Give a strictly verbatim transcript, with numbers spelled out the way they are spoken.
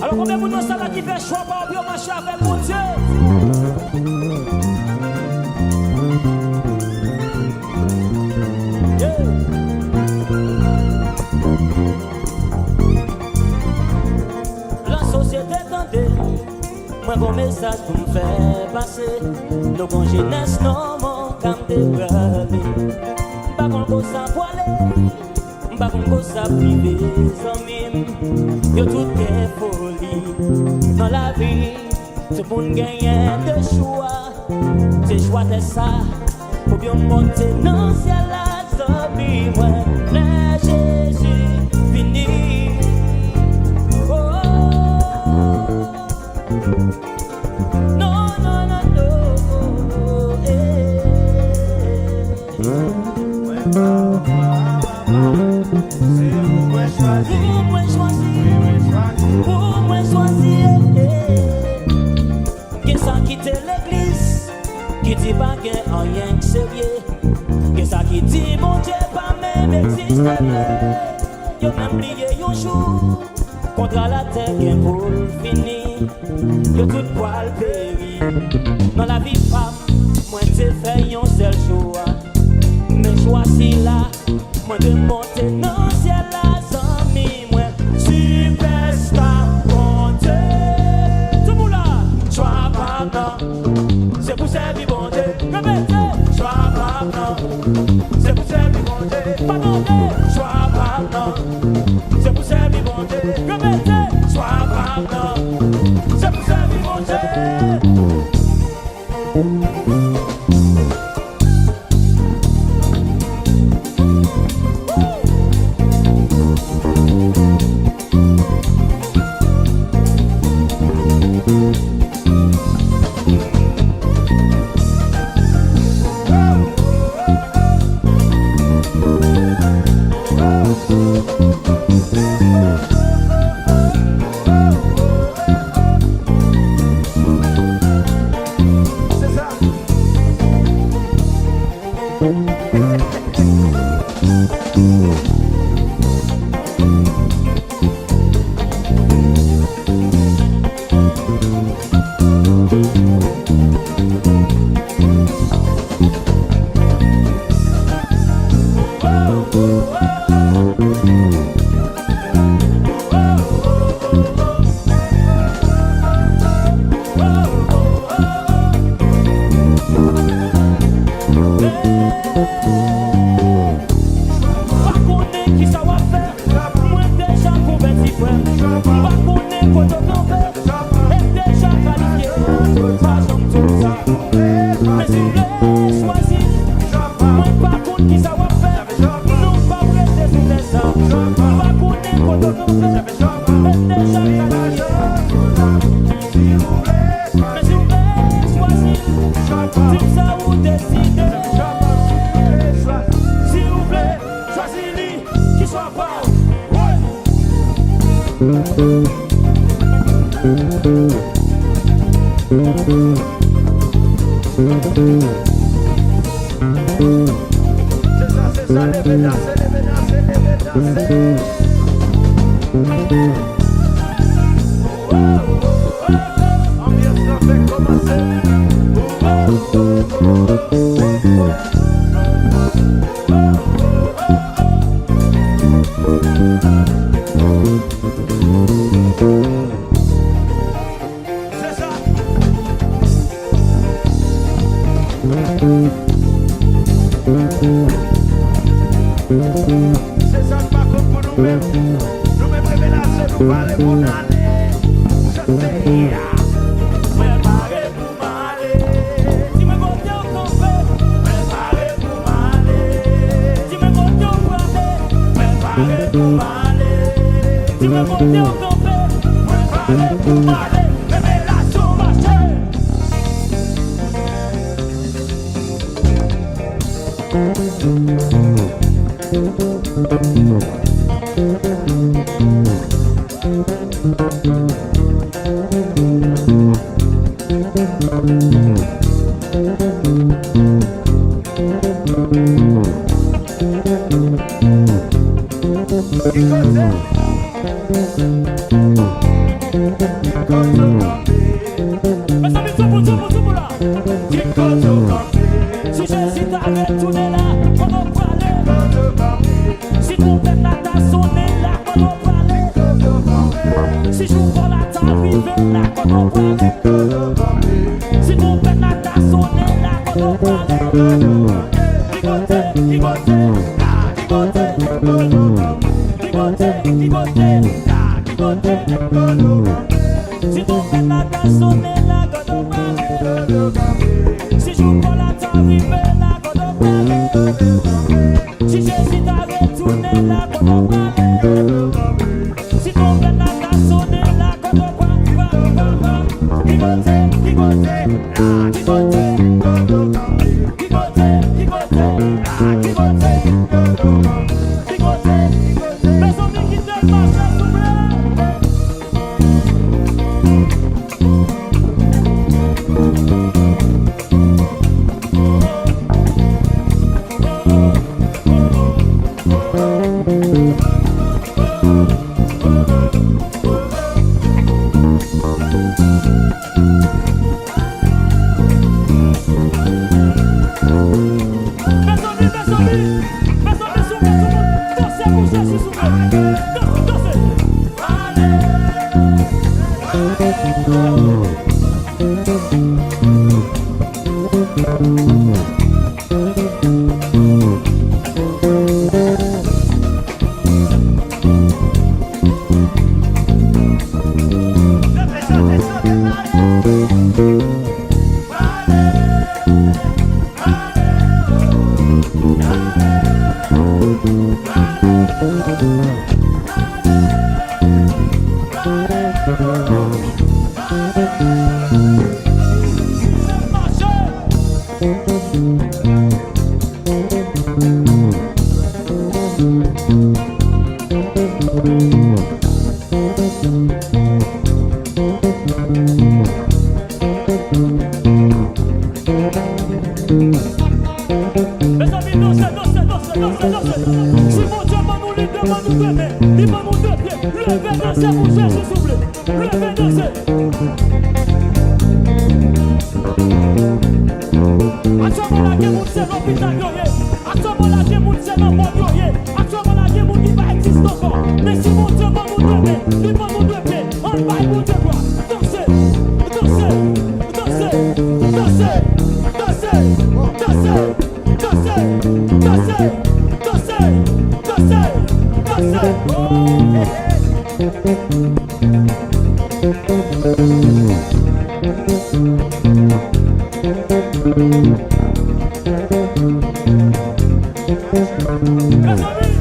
Alò, konbyen moun nan sal la ki fè chwa pa w pou yo mache avèk Bondye? Yeah. Lasosyete tande, mwen gon mesaj pou m fè pase. Nou gon jenès nòmal k ap deprale. M pa konn kosa pwale, m pa konn kosa prive zanmi m. Yo tout gen foli nan lavi. Tout moun genyen de chwa. Se chwa tè sa, oubyen w monte nan syèl la, zanmi mwen, lè Jezi vini. Oh, oh, oh. Non, non, non, non, eh. Mwen pa, pa, pa, pa, se ou mwen chwazi. Ou mwen chwazi. Wi, mwen chwazi. Ou mwen chwazi, eh, eh. Gen sa ki te legliz, ki di pa gen anyen k serye. Gen sa ki di Bondye pa menm egziste vre. Yo menm bliye yon jou, kontra latè gen pou l fini. Yo tout pral peri. Nan lavi pa m, mwen te fè yon sèl chwa. Men chwa sila, mwen te monte nan syèl la, zanmi mwen. Sipèsta Bondye. Tout moun la. Chwa pa m nan, se pou sèvi Bondye. Repete. Chwa pa m nan, se pou sèvi Bondye. Pa tande. Chwa pa m nan, se pou sèvi Bondye. Repete. Chwa pa m nan, se pou sèvi Bondye. Se sa. Pa konnen kisa w ap fè. Mwen deja konvèti, frè m. M pa konnen kote w kanpe. E deja kalifye. Pa janm di w sa. Men si w vle chwazi, mwen pa konn kisa w ap fè. Non, pa w rete sou tè sa. M pa konnen kote w kanpe. E deja kalifye. Men si w vle chwazi, di m sa ou deside. Si w vle chwazi li, ki chwa pa w. Woy! Se sa, se sa, leve danse, leve danse, leve danse. Anbyans lan fèk kòmanse. Se sa. Se sa n pa konn pou nou menm. Nou menm revelasyon, nou pale pou n ale. Chante a. Mwen pare pou m ale. Di mwen kote w kanpe. Mwen pare pou m ale. Di mwen kote w prale. Mwen pare pou m ale. Di mwen kote w kanpe. Mwen pare pou m ale. Revelasyon mache. Ki kote? Ki kote w kanpe? Mezanmi, tchoubou, tchoubou, tchoubou la. Ki kote w kanpe? Si Jezi ta retounen la, kote w prale? Kote w kanpe? Si twonpèt la ta sonnen la, kote w prale? Kote w kanpe? Si jou kò la ta rive la, kote w prale? Kote w kanpe? Si twonpèt la ta sonnen la, kote w prale? Kote w kanpe? Ki kote? Ki kote? Ah, ki kote? Kote w kanpe? Ki kote? Ki kote? Ah, ki kote? Kote w kanpe? Si twonpèt la ta sonnen la, kote w prale? Kote w kanpe? Si jou kò la ta rive la, kote w prale? Kote w kanpe? Si Jezi ta retounen la, kote w prale? Kote w kanpe? Si twonpèt la ta sonnen la, kote w pra-, pra-, pra-, pra-, ki kote? Ki kote? Ah, ki kote? Kote w kanpe? Ki kote? Ki kote? Ah, ki kote? Kote w kanpe? Ki kote? Ki kote? Mezanmi, kite l mache, souple. Mezanmi, mezanmi, mezanmi, souple, souple. Danse pou Jezi, souple. Danse, danse. Mezanmi, danse, danse, danse, danse, danse. Si Bondye ban nou lide, ban nou de men, li ban nou de pye. Leve, danse pou Jezi, souple. Leve, danse. Aksyon maladi moun se lopital yo ye. Aksyon maladi moun se nan mòn yo ye. Aksyon maladi moun ki pa egziste ankò. Men si Bondye ban nou de men, li ban nou de pye. Ann bay Bondye glwa. Danse, danse, danse, danse, danse, danse. Oh, yeah. Mezanmi!